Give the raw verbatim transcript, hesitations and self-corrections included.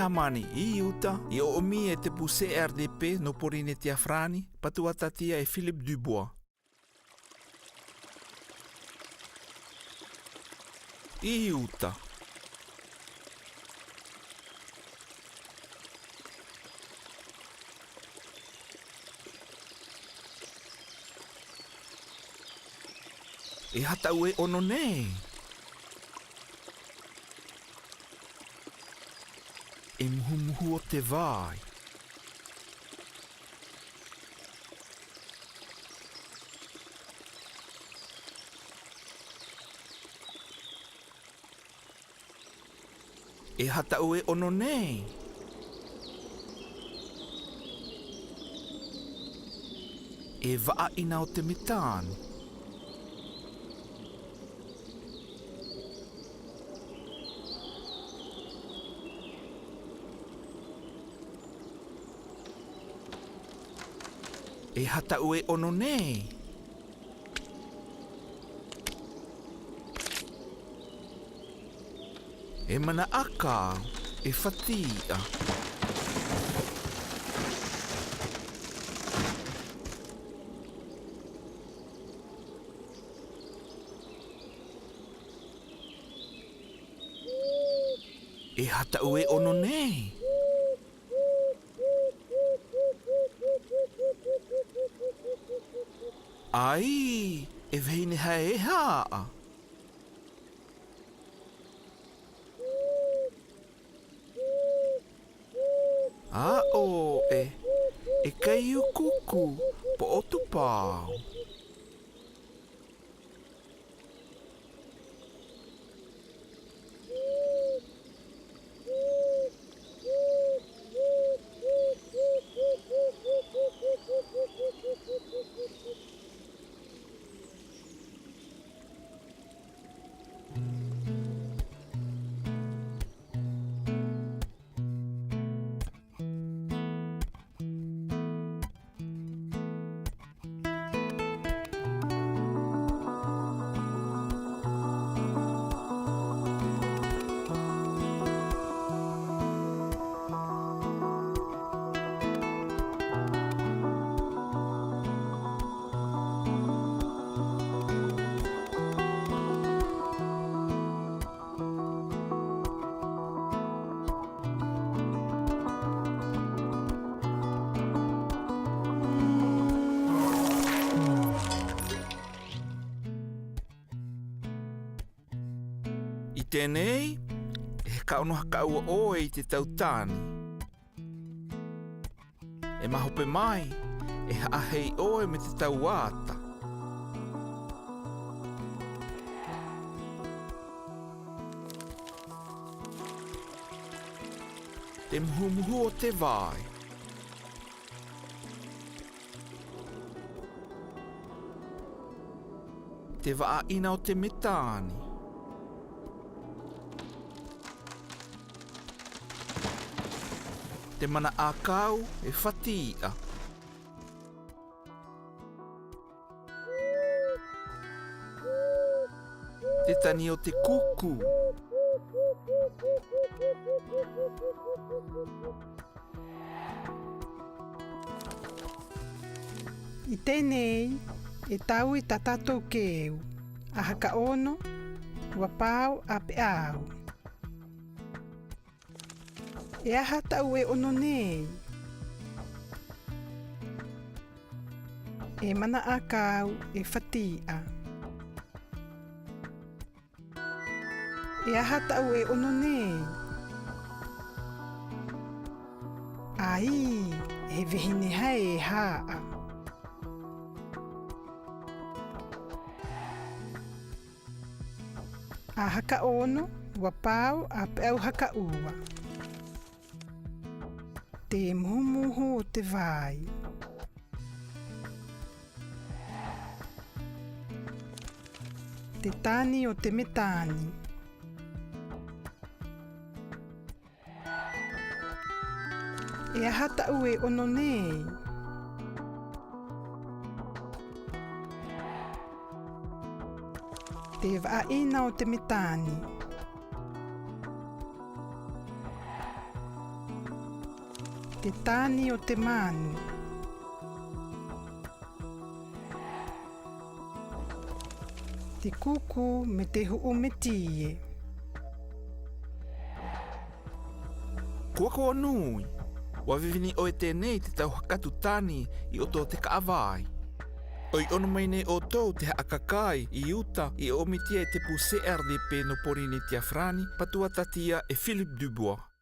Amani, i Uta i o'omi e te bu C R D P nō Pōrīnetia Farāni, patuata tia e Philippe Dubois. I Uta. E aha tau e ono nei? E muhumuhu o Tevae. E aha tau e ono nei? E va'a ina o te metani. E aha tau e ono nei? E mana'akau, e fati'a. E aha tau e ono nei? Ai, e vahine hae e ha'a. A o e, e kaiu kuku, po'otu pau. I tenei, e haka ono haka ua oe i te tau tani. E mahope mai, e ha'ahei oe me te tau ata. Te muhumuhu o Tevae. Te va'aina o te metani. Te mana'akau e fati'a. Te tani o te kuku. I tenei, e tau i tatatou keu, a haka ono, ua pau, a pe au. E aha tau e ono nei? E mana'akau, e fati'a. E aha tau e ono nei? Ai, e vehine hae e ha'a. A haka ono, ua pau, a pe au haka ua. Te muhumuhu o Tevae. Te tani o te metani. E aha tau e ono nei? Te va'aina o te metani. Te tani o te manu. Te kuku me te hu'u metie. Ko ako nui, wa vivini oe tenei te tau hakatu tani i oto te ka'avai. Oi ono mai ne oto te ha'akakai i uta i o mitia e te puse R D P no Porinetia Farani, patua tatia e Philippe Dubois.